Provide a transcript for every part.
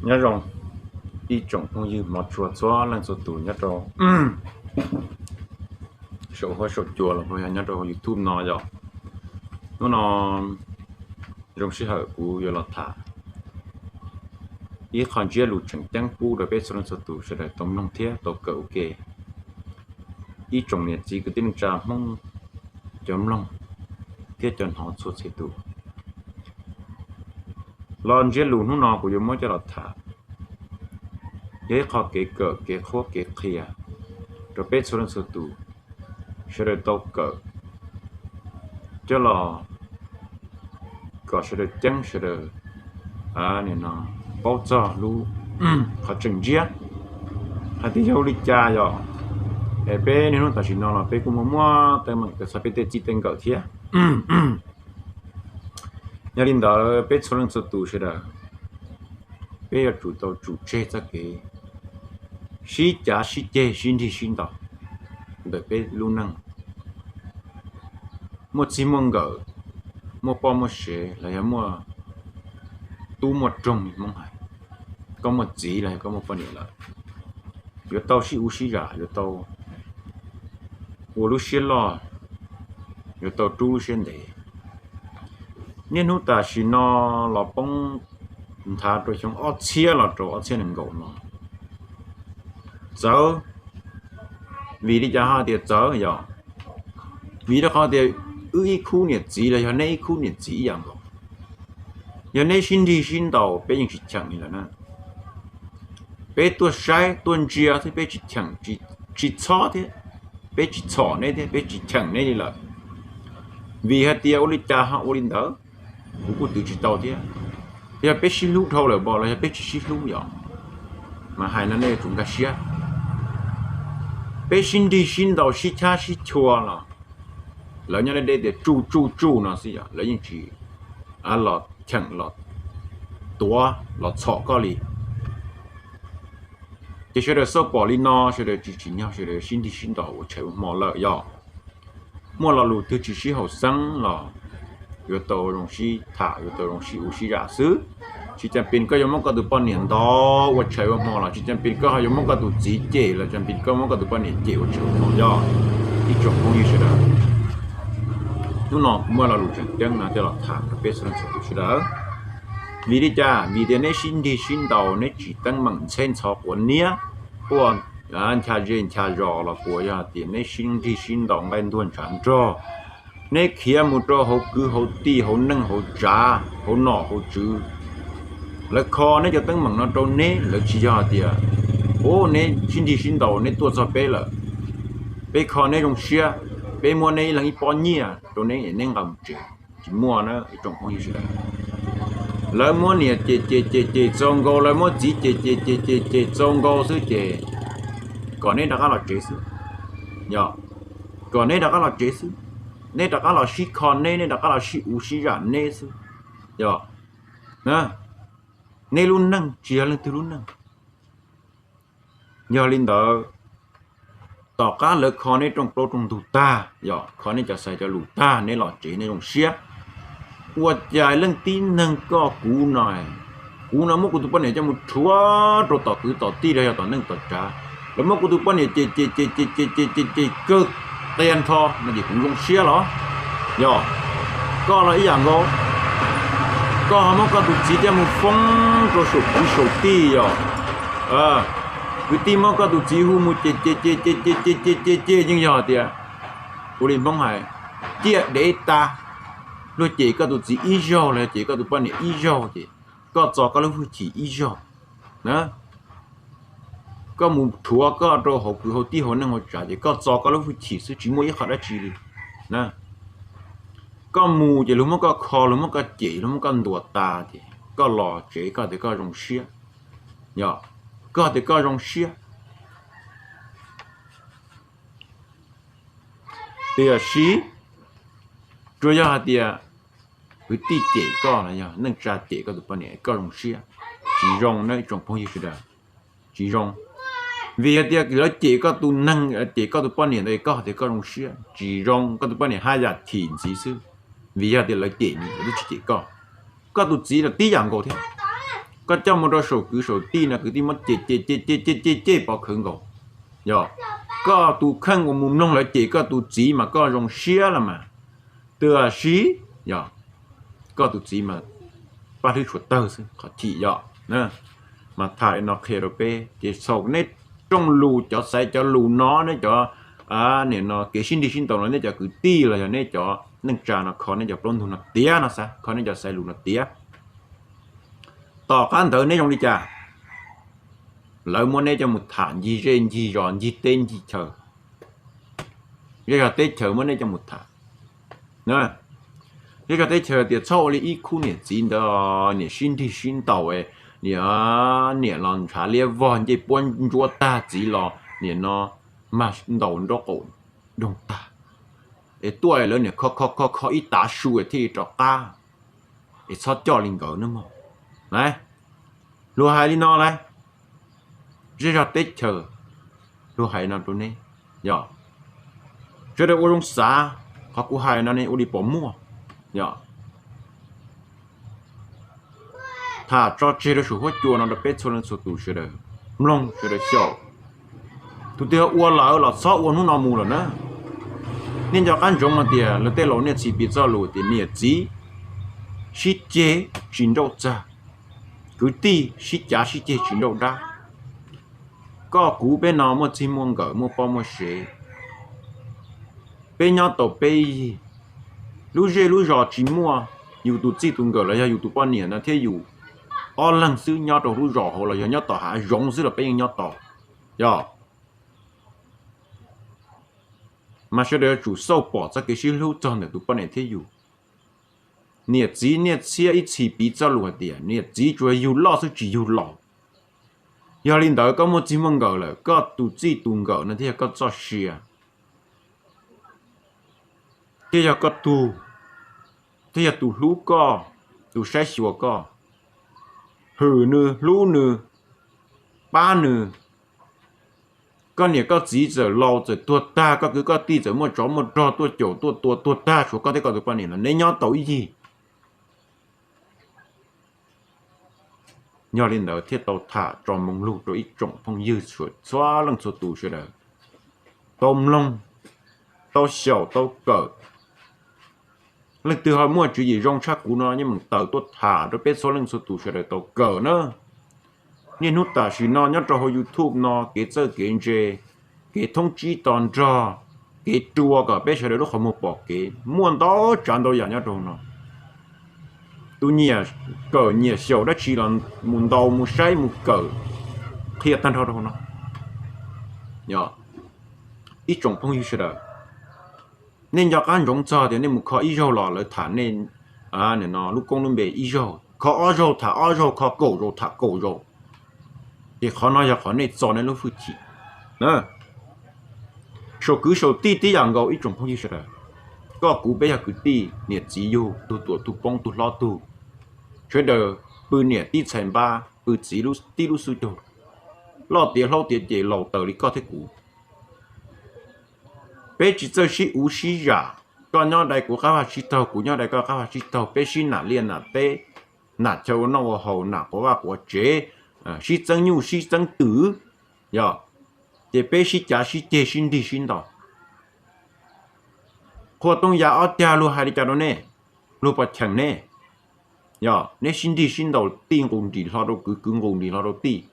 Nyob zoo ib tsoom phooj ywg hmov tshua txhua leej txhua tus nyob rau saum huab saum cua los yog nyob rau YouTube no yog. Hnub no zoo sij hawm kuv yuav los tham ib qho ntsiab lus tseem ceeb pub rau peb txhua leej txhua tus sawv daws tau mloog thiab tau kawm ua ke. Ib tsoom niam txiv kwv tij neej tsa Hmoob cov mloog thiab cov hnov txhua txhia tus, los ntsiab lus hnub no kuv yuav muab coj los tham yog ib qho kev kawm kev qhuab kev qhia rau peb txhua leej txhua tus sawv daws tau kawm coj los kom sawv daws ceeb sawv daws paub txog lub qhov tseem ntsiab hais tias yog ua li cas yog es peb niaj hnub tam sim no los peb kuj muaj muaj teeb meem txog peb tej txij tej nkawm thiab. Yog li ntawd peb txhua leej txhua tus sawv daws, peb yuav tsum tau tsum tseg txoj kev sib cav sib ceg sib nrig sib ntaus ntawm peb lub neej. Muaj txij muaj nkawm, muaj poj muaj sev los yog muaj tub muaj roog, Hmoob hais, koj muaj txiv los yog koj muaj poj niam lawm, yuav tau sib ua sib zam, yuav tau ua lub siab loj, yuav tau rub lub siab ntev. Niaj hnub tam sim no los poob nthav rau xyoo ob txhiab los rau ob txhiab nees nkaum no, txawv. Vim li cas ho tias txawv? Yog vim rau qhov tias wb ib khub niam txiv los yog neb ib khub niam txiv ib yam nkaus, yog neb sib nrig sib ntaus peb yeej tsis cheem li lawm na. Peb tuaj saib tuaj ntsia xwb peb tsis cheem, tsis txhob thiab, peb tsis txhom neb thiab peb tsis cheem neb li lawm. Vim hais tias ua li cas ho ua li ntawd, kuv kuj twv tsis tau thiab. Yog peb sib hlub dhau lawm npaum los yog peb tsis sib hlub yom, mas hais no nej yuav tsum nkag siab. Peb sib nrig sib ntaus sib chab sib chua los lawv nyob deb deb tias tsuj tsuj tsuj no xwb yom, lawv yeej tsis los cheem los tuav los txhom koj li. Ces sawv daws xauj pom li no sawv daws tsis tsim nyog sawv daws sib nrig sib ntaus ua tshais ua hmo lawm yog. Muaj lo lus twg tsis sib haum xeeb los yuav tau zoo sib tham, yuav tau zoo sib ua sib zam xwb. Tsis cas pes koj yuav muab koj tus poj niam ntaus ua tshais ua hmo los tsis cas pes koj ho yuav muab koj tus txiv cem los tsis cas pes koj muab koj tus poj niam cem ua tshais ua hmo yog. Ib tsoom phooj ywg sawv daws, hnub no kuv muaj lo lus tseem ceeb no coj los tham rau peb txhua leej txhua tus sawv daws. Vim li cas? Vim tias neb sib nrig sib ntaus, neb tsis teeb meem ntxheb ntxhov quav niab, quaj ncha ze ncha zos los puas yog tias neb sib nrig sib ntaus nqaij ntuag ntshav nrog, neb khiav mus rau hauv kwv hauv tij hauv neej hauv tsav hauv nom hauv tswv. Lawv kho neb cov teeb meem no rau neb, lawv tsis yog hais tias, u, neb sib nrig sib ntaus neb tuaj txog peb lawm, peb kho neb zoo siab, peb muab neb ib leeg ib pob nyiaj rau neb, neb nqa mus tsev. Tsis muaj na ib tsoom phooj ywg sawv daws. Lawv muab niam cem cem cem cem txaus nkaus, lawv muab txiv cem cem cem cem cem txaus nkaus xwb ces kom neb rov qab los tsev xwb. Yog, kom neb rov qab los tsev xwb, neb rov qab los sib kho neb, neb rov qab los sib ua sib zam neb xwb. Yog, neb lub neej tsis yog leej twg lub neej. Yog li ntawd, tom qab lawv kho neb rooj plaub rooj ntug tag, yog kho neb cov xaiv cov lus tag, neb los tsev neb zoo siab. Ua cas leej tib neeg koj kuv no, kuv no muab kuv tus poj niam coj mus rhuav rau tom kwv tom tij los yog tom neej tom tsav, lawv muab kuv tus poj niam cem cem cem cem cem cem cem cem kawg qias nrho no ces kuv zoo siab los? Yog, koj los ib yam nkaus, koj ho muab koj tus txiv coj mus foob rau saum kwv saum tij yog. Kwv tij muab koj tus txiv hu mus cem cem cem cem cem cem cem cem cem yeej yog tias, ua li Hmoob hais, ciaj dev tas, luag cem koj tus txiv ib zaug los yog cem koj tus poj niam ib zaug ces koj txo koj lub hwj chim ib zaug na. Koj mus rhuav koj rau hauv kwv hauv tij hauv neej hauv tsav ces koj txo koj lub hwj chim xwb tsis muaj ib qho dab tsi li na. Koj mus ces luag muab koj kho, luag muab koj cem, luag muab koj ntuas tas ces koj los tsev koj tias koj zoo siab. Yog, koj tias koj zoo siab. Tiam sis tsuas yog hais tias kwv tij cem koj los yog neej tsa cem koj tus poj niam koj zoo siab, tsis zoo na ib tsoom phooj ywg sawv daws, tsis zoo. Vim hais tias lawv cem koj tus neeg, cem koj tus poj niam ntawd koj tias koj zoo siab, tsis zoo. Koj tus poj niam haj yam chim ntxiv xwb, vim yog tias lawv cem nws, lawv twb tsis cem koj. Koj tus txiv los tib yam nkaus thiab. Koj coj mus rau saum kwv saum tij no kwv tij muab cem cem cem cem cem cem pov khawv nkaus. Yog koj tus kheej uas mus mloog lawv cem koj tus txiv mas koj zoo siab los mas, tiam sis yog koj tus txiv mas paj hlwb tshuav tawg xwb qhov chim yog. Mas tham li no qhia rau peb ces txhaum nej rooj lus cov xaiv cov lus no, nej cov nim no kev sib nrig sib ntaus no, nej cov kwv tij los yog nej cov neej tsa no kho nej cov plaub ntug no tiav no xav, kho nej cov xaiv lus no tiav. Tom qab ntawd neb zoo li cas? Lawv muab neb coj mus tham ncig zej ncig zos ncig teb ncig chaw, zej zog teb chaws muab neb coj mus tham. Zej zog teb chaws tias txhob ua li ib khub niam txiv ntawd, niam sib nrig sib ntaus, niam, niam los ntshav liab vog ncej puab ntsuab tag, txiv los nim no mag ntaus nraub qaum doog tag, es tuaj lawv niam kho kho kho kho ib tav su thiaj li rov qab, es txhob coj li nkawd nawb mog. Lais, luag hais li no lais, zej zog teb chaws, luag hais no rau neb, yog sawv daws ua zoo xav, qhov kuv hais no ne ua li pom muaj, yog tham tso tseg rau saum huab cua no rau peb txhua leej txhua tus sawv daws mloog sawv daws xyaum. Tus twg ua lawm los txhob ua hnub no mus lawm na. Nej nco qab ntsoov hais tias lawv tej laus niaj txhis piv txoj lus tias niam txiv sib ceg tsis nrauj txag, kwv tij sib cav sib ceg tsis nrauj dab. Koj kuv peb no muaj txij muaj nkawm muaj poj muaj sev, peb nyob tau peb yig, lub zej lub zos tsis muaj, yus tus txij tus nkawm los yog yus tus poj niam no thiab yus ob leeg xwb nyob rau lub zos hauv los yog nyob tom hav zoov xwb los peb yeej nyob tau, yog. Mas sawv daws yuav tsum xauj pom txoj kev sib hlub txog ntawm tus poj niam thiab yus. Niam txiv niaj txhiab ib txhis piv txoj lus hais tias niam txiv tsuas yug loj xwb tsis yug laus. Yog li ntawd koj muaj txij muaj nkawm lawm, koj tus txij tus nkawm no thiaj yog koj txoj sia, thiaj yog koj tug, thiaj yog tus hlub koj, tus saib xyuas koj, hwm nws hlub nws, pab nws. Koj niam koj txiv txawm laus txawm tuag tag, koj kwv koj tij txawm muaj tsov muaj rog tuaj caum tuaj tua tuag tag, tshuav koj thiab koj tus poj niam no neb nyob tau ib yig. Yog li ntawd thiaj tau tham tso moo lug rau ib tsoom phooj ywg txhua leej txhua tus sawv daws tau mloog, tau xyaum, tau kawm. Leej twg ho muaj tswv yim zoo tshaj kuv no yeej meem tawm tuaj tham rau peb txhua leej txhua tus sawv daws tau kawm na. Niaj hnub tam sim no nyob rau hauv YouTube no kev txawj kev ntse, kev thoob tsib to nrog, kev rua kom peb sawv daws lub qhov muag pom kev muaj ntau tsav ntau yam nyob rau hauv no. Tus nyiam kawm nyiam xyaum dab tsi los mus ntaus mus saib mus kawm qhia tag nrho rau hauv no. Ib tsoom phooj ywg sawv daws, nej nco qab ntsoov txog tias nej mus kho ib zaug los lawv tham nej lub koob lub npe ib zaug, kho ob zaug tham ob zaug, kho kaum zaus tham kaum zaus, ces qhov no yog qhov nej txo nej lub hwj chim. Saum kwv saum tij tib yam nkaus ib tsoom phooj ywg sawv daws. Koj kuv peb yog kwv tij, niam txiv yug, tug tuam tug poob tug hlob tug, sawv daws pw niam tib txhais npab pw txiv tib lub xub caug, loj tiav hlob tiav ces laus taws li koj thiab kuv. Peb tsis txawj sib uv sib zam, koj nyob dai kuv qab vaj sib taug, kuv nyob dai koj qab vaj sib taug, peb sib nam liaj nam teb, nam chaw ua noj ua haus, nam quav vaj quav tsev, sib txeeb nyuj sib txeeb twm, yog, ces peb sib cav sib ceg sib nrig sib ntaus. Qhua Tooj Yas ob cag luag hais li cas rau nej? Luag puas cheem nej? Yog neb sib nrig sib ntaus tij nqus nrim hlo rau kwv, kwv nqus nrim hlo rau tij.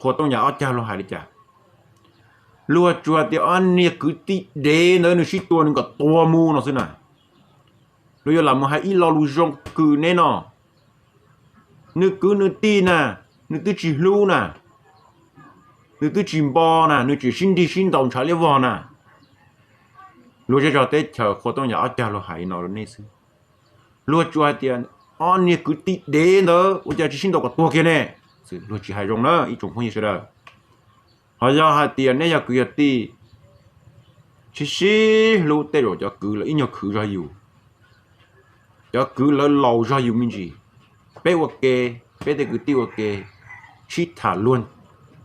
Qhua Tooj Yas ob cag luag hais li cas? Luag tsuas tias ob niag kwv tij dev ntawd nws sib tua nws kom tuag mus no xwb na. Luag yuav lam mus hais ib lo lus zoo kws neb no. Nws kwv nws tij na, nws twb tsis hlub na, nws twb tsis npo na, nws tseem sib nrig sib ntaus ntshav liab vog na. Luag zej zog teb chaws Qhua Tooj Yas ob cag luag hais li no rau nej xwb. Luag tsuas hais tias ob niag kwv tij dev ntawd ua cas tsis sib ntaus kom tuag kiag ne. Luag tsis hais zoo na ib tsoom phooj ywg sawv daws. Ho yog hais tias neb yog kwv yog tij, sib sib hlub tej zaum cov kwv lawv ib nyuag khwv zog yus, cov kwv lawv laus zog yus me ntsis. Peb ua ke, peb tej kwv tij ua ke, sib tham luag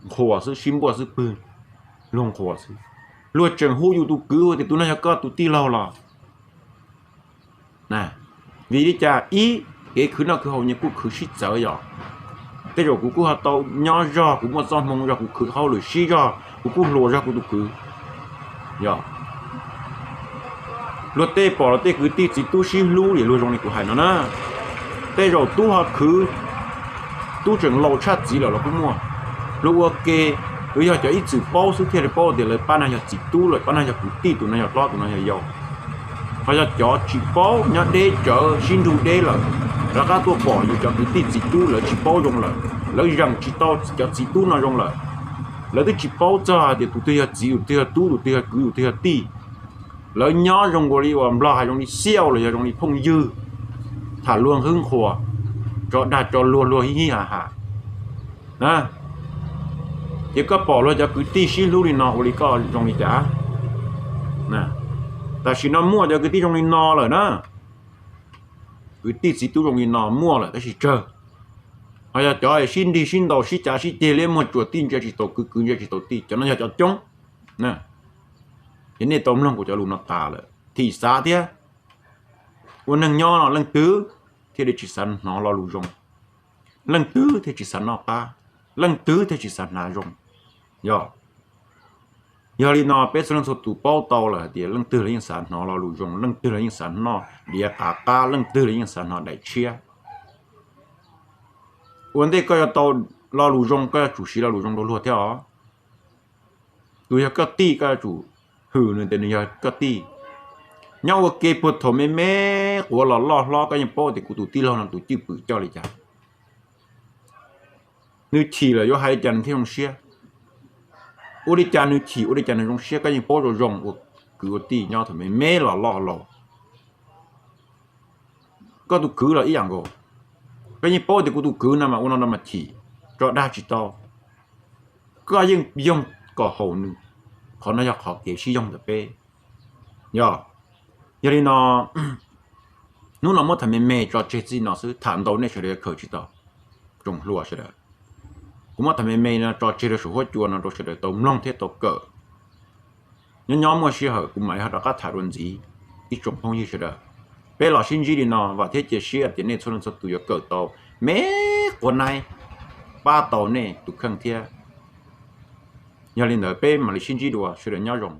nqhuas xwb, sib npuaj xwb pwg, luag nqhuas xwb. Luag tseem hu yus tus kwv tias tus no yog koj tus tij laug los? Vim li cas? Ib, kev khwv noj khwv haus nyias kuj khwv sib txawv yom. Tej zaum kuv kuj ho tau nyob zog, kuv muaj txoj hmoo zog, kuv khwv hauj lwm sib zog, kuv kuj hluas zog kuv tus kwv. Yog luag tej pom los tej kwv tij txiv tub sib hlub li luag zoo li kuv hais no na. Tej zaum tub ho khwv, tub tseem laus tshaj txiv lawm los kuj muaj. Luag ua ke, luag yog cov ib txwm paub xwb thiaj li paub tias lawv pab no yog txiv tub lawm, pab no yog kwv tij, tus no yog hlob, tus no yog yau. Ho yog cov tsis paub, nyob deb tsawv sib nrug deb lawm, rov qab tuaj pom yus cov kwv tij txiv tub lawv tsis paub zoo lawm, lawv zeem tsis tau cov txiv tub no zoo lawm. Lawv twb tsis paub txog hais tias tus twg yog txiv, tus twg yog tub, tus twg yog kwv, tus twg yog tij. Lawv nyob zoo nkaus li uas Nplog hais zoo li xiauj los yog zoo li phooj ywg, tham luag hwb nqhuas, tso dag tso luag, luag hib hib ha ha. Ces koj pom luag cov kwv tij sib hlub li no ua li koj zoo li cas? Tam sim no muaj cov kwv tij zoo li no lawm na. Kwv tij txiv tub zoo li no muaj lawm tab sis tsawg. Ho yog cov sib nrig sib ntaus sib cav sib ceg liab muag tsuas tij ntsia tsis taus kwv, kwv ntsia tsis taus tij, cov no yog cov coob. Ces nej tau mloog kuv cov lus no tas lawm thim xav thiab. Ua neeg nyob no leej twg thiaj li tsis xav hnov lo lus zoo, leej twg thiaj tsis xav noj qab, leej twg thiaj tsis xav hnav zoo. Yog, yog li no peb txhua leej txhua tus paub tau lawm hais tias leej twg los yeej xav hnov lo lus zoo, leej twg los yeej xav noj diav qav qab, leej twg los yeej xav hnov daim tshiab. Ua ntej koj yuav tau lo lus zoo koj yuav tsum siv lo lus zoo rau luag thiab os. Tus yog koj tij koj yuav tsum hwm nws tias nws yog koj tij. Nyob ua ke puag thaum me me quav los loj hlob koj yeej paub tias kuv tus tij laug no tus cwj pwm coj li cas. Nws chim lawm yuav hais li cas nws thiaj zoo siab. Ua li cas nws chim, ua li cas nws zoo siab koj yeej paub zoo zoo ua kwv ua tij nyob thaum me me los loj laus. Koj tus kwv los ib yam nkaus, koj yeej paub tias kuv tus kwv no mas ua no no mas chim, tso dag tsis tau. Koj yeej yoog kom haum nws. Qhov no yog qhov kev sib yoog ntawm peb. Yog, yog li no hnub no muab tham me me tso tseg txij no xwb, tham ntau nej sawv daws yuav khaws tsis tau. Tsoom hluas sawv daws, kuv muab tham me me no tso tseg rau saum huab cua no rau sawv daws tau mloog thiab tau kawm. Nyob nyob muaj sij hawm kuv mam li ho rov qab tham dua ntxiv. Ib tsoom phooj ywg sawv daws, peb los sib ntsib li no vam thiab cia siab tias nej txhua leej txhua tus yuav kawm tau me quav naib, pab tau nej tus kheej thiab. Yog li ntawd peb mam li sib ntsib dua, sawv daws nyob zoo.